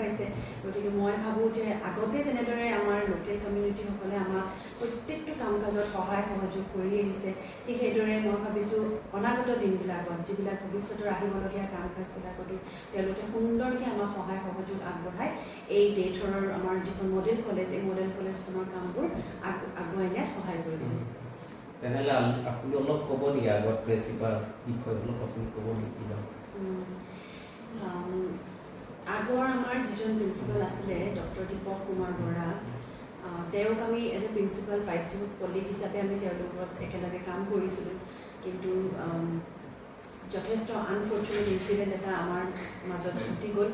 পাইছে। গতিকে মই ভাবোঁ যে আগতে যেনেদৰে আমাৰ লোকেল কমিউনিটিসকলে আমাক প্ৰত্যেকটো কাম কাজত সহায় সহযোগ কৰি আহিছে, ঠিক সেইদৰে মই ভাবিছোঁ অনাগত দিনবিলাকত যিবিলাক ভৱিষ্যতৰ আহিবলগীয়া কাম কাজবিলাকতো তেওঁলোকে সুন্দৰকৈ আমাক সহায় সহযোগ আগবঢ়াই এই দেইথৰৰ আমাৰ যিখন মডেল কলেজ, এই মডেল কলেজখনৰ কামবোৰ আগুৱাই নিয়াত সহায় কৰিব। তেনেহ'লে আপুনি অলপ ক'ব নেকি, আগত প্ৰিন্সিপাল বিষয়ে অলপ আপুনি ক'ব নেকি কিবা? আগৰ আমাৰ যিজন প্ৰিন্সিপাল আছিলে, ডক্টৰ দীপক কুমাৰ বৰা, তেওঁক আমি এজ এ প্ৰিন্সিপাল পাইছোঁ। কলিগ হিচাপে আমি তেওঁৰ লগত একেলগে কাম কৰিছিলোঁ। কিন্তু যথেষ্ট আনফৰ্চুনেট ইনচিডেণ্ট এটা আমাৰ মাজত ঘটি গ'ল,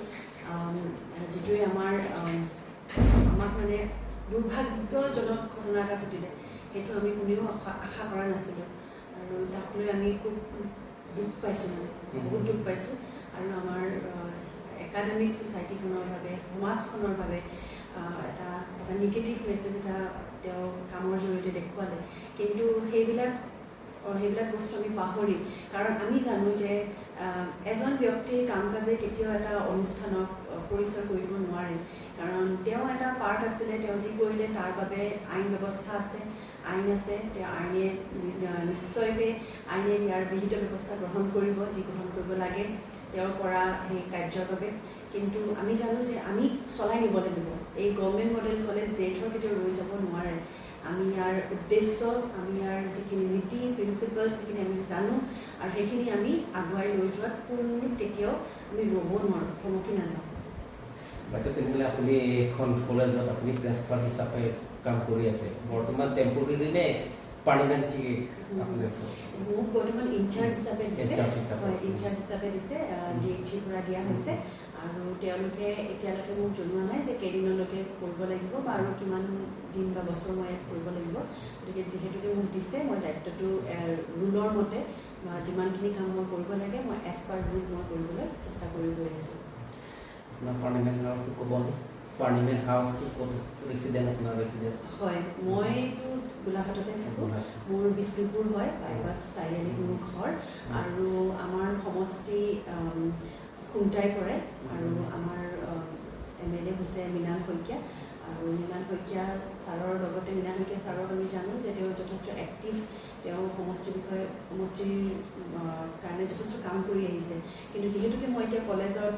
যিটোৱে আমাক মানে দুৰ্ভাগ্যজনক ঘটনা এটা ঘটিলে। সেইটো আমি কোনেও আশা কৰা নাছিলোঁ আৰু তাক লৈ আমি খুব দুখ পাইছোঁ, মানে বহুত দুখ পাইছোঁ। আৰু আমাৰ একাডেমিক ছ'চাইটিখনৰ বাবে, সমাজখনৰ বাবে এটা নিগেটিভ মেছেজ এটা তেওঁ কামৰ জৰিয়তে দেখুৱালে। কিন্তু সেইবিলাক বস্তু আমি পাহৰি, কাৰণ আমি জানো যে এজন ব্যক্তিৰ কাম কাজে কেতিয়াও এটা অনুষ্ঠানক পৰিচয় কৰি দিব নোৱাৰে। কাৰণ তেওঁ এটা পাৰ্ট আছিলে, তেওঁ যি কৰিলে তাৰ বাবে আইন ব্যৱস্থা আছে, আইন আছে। তেওঁ আইনে নিশ্চয়কৈ আইনে ইয়াৰ বিহিত ব্যৱস্থা গ্ৰহণ কৰিব, যি গ্ৰহণ কৰিব লাগে তেওঁৰ কৰা সেই কাৰ্যৰ বাবে। কিন্তু আমি জানো যে আমি চলাই নিব লাগিব। এই গভৰ্ণমেণ্ট মডেল কলেজ দেইথৰ কেতিয়াও ৰৈ যাব নোৱাৰে। আমি ইয়াৰ উদ্দেশ্য, আমি ইয়াৰ যিখিনি নীতি, প্ৰিন্সিপালছ, সেইখিনি আমি জানো আৰু সেইখিনি আমি আগুৱাই লৈ যোৱাত কোনো কেতিয়াও আমি ৰ'ব নোৱাৰোঁ, থমকি নাযাওঁ। বাইদেউ, তেনেহ'লে আপুনি এইখন কলেজত আপুনি প্ৰিন্সিপাল হিচাপে কাম কৰি আছে, বৰ্তমান টেম্পৰেৰী নে পাৰ্মানেণ্ট আপুনি? মোক বৰ্তমান ইনচাৰ্জ হিচাপে দিছে। ইনচাৰ্জ হিচাপে। হয়, ইনচাৰ্জ হিচাপে দিছে, ডিএইচইৰ পৰা দিয়া হৈছে। আৰু তেওঁলোকে এতিয়ালৈকে মোক জনোৱা নাই যে কেইদিনলৈকে কৰিব লাগিব বা আৰু কিমান দিন বা বছৰ মই ইয়াত কৰিব লাগিব। গতিকে যিহেতুকে মোক দিছে, মই দায়িত্বটো ৰুলৰ মতে বা যিমানখিনি কাম মই কৰিব লাগে, মই এজ পাৰ ৰুল মই কৰিবলৈ চেষ্টা কৰি গৈ আছোঁ। আপোনাৰ পাৰ্মানেণ্ট হাউচটো ক'বনে? পাৰ্মানেণ্ট হাউচটো ক'ত, ৰেচিডেণ্ট, আপোনাৰ ৰেচিডেণ্ট? হয়, মইতো গোলাঘাটতে থাকোঁ। মোৰ বিষ্ণুপুৰ হয়, বাইপাছ চাৰিআলিত মোৰ ঘৰ। আৰু আমাৰ সমষ্টি খুমটাই পৰে আৰু আমাৰ এমএলএ হৈছে মৃণাল শইকীয়া। আৰু মৃণাল শইকীয়া ছাৰৰ লগতে, মৃণাল শইকীয়া ছাৰক আমি জানো যে তেওঁ যথেষ্ট এক্টিভ। তেওঁ সমষ্টিৰ বিষয়ে, সমষ্টিৰ কাৰণে যথেষ্ট কাম কৰি আহিছে। কিন্তু যিহেতুকে মই এতিয়া কলেজত,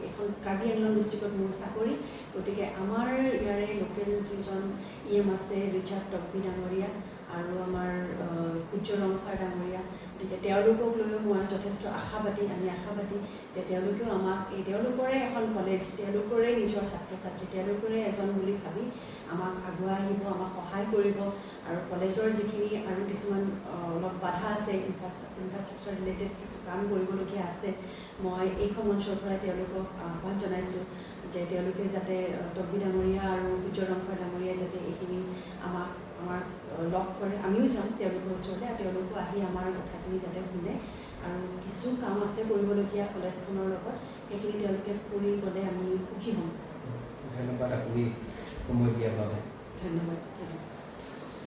এখন কাৰ্বি আংলং ডিষ্ট্ৰিক্টত মোৰ চাকৰি, গতিকে আমাৰ ইয়াৰে লোকেল যিজন ইএম আছে, ৰিচাৰ্ড টকবি ডাঙৰীয়া আৰু আমাৰ সূৰ্য ৰংফাৰ ডাঙৰীয়া, গতিকে তেওঁলোকক লৈও মই যথেষ্ট আশাবাদী। আমি আশাবাদী যে তেওঁলোকেও আমাক এই তেওঁলোকৰে এখন কলেজ, তেওঁলোকৰে নিজৰ ছাত্ৰ ছাত্ৰী, তেওঁলোকৰে এজন বুলি ভাবি আমাক আগুৱাই আহিব, আমাক সহায় কৰিব। আৰু কলেজৰ যিখিনি আৰু কিছুমান অলপ বাধা আছে, ইনফ্ৰাষ্ট্ৰাকচাৰ ৰিলেটেড কিছু কাম কৰিবলগীয়া আছে, মই এইখন মঞ্চৰ পৰাই তেওঁলোকক আহ্বান জনাইছোঁ যে তেওঁলোকে যাতে, টকবি ডাঙৰীয়া আৰু সূৰ্য ৰংফাৰ ডাঙৰীয়াই যাতে এইখিনি আমাক আমাৰ লগ কৰে। আমিও যাম তেওঁলোকৰ ওচৰলৈ আৰু তেওঁলোকো আহি আমাৰ কথাখিনি যাতে শুনে। আৰু কিছু কাম আছে কৰিবলগীয়া কলেজখনৰ লগত, সেইখিনি তেওঁলোকে কৰি গ'লে আমি সুখী হ'ম। ধন্যবাদ আপুনি সময় দিয়াৰ বাবে। ধন্যবাদ, ধন্যবাদ।